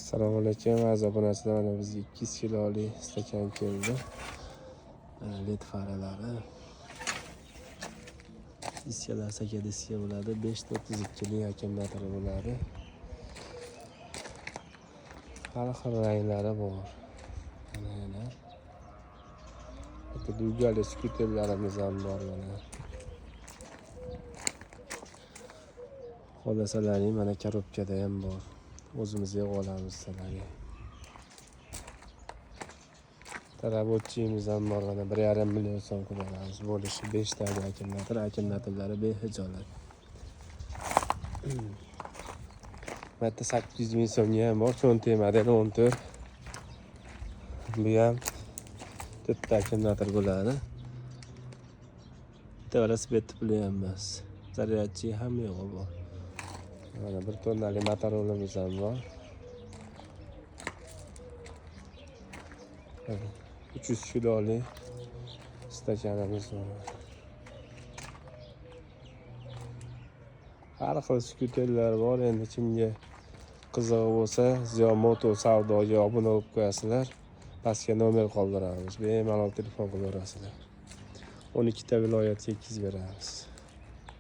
Assalomu alaykum aziz obunachilar. Mana bizga 200 kiloli stakan keldi. Mana led faralari. Diskalar saka diska bo'ladi. 5.32 lik akkumulyatori bo'ladi. Har xil ranglari bor. Mana yana. Bitta dugali skuterlarimiz ham bor mana. Xohlasalaring mana korobkada ham bor. O'zimiz yig'ib olamiz sizlarga. Tarabotchimiz ham bor mana 1,5 million so'm qilib olamiz. Bo'lishi 5 ta akkumulyator, akkumulyatorlari behijolat. Bu yerda 800 ming so'mga ham bor, Conte modeli 14. Bu ham to'rtta akkumulyator bo'ladi. Bitta velosiped puli ham emas. Zaryadchi hamma yo'g'i bor. Mana 1 tonnalik motorolimiz ham bor. 300 kiloli stakanimiz bor. Har xil skuterlar bor. Endi kimga qizig'i bo'lsa, Ziyo Moto savdoga obuna bo'lib qo'yasizlar. Pastga nomer qoldiramiz. Bemalol telefon qilaverasizlar. 12 ta viloyatga yetkazib beramiz.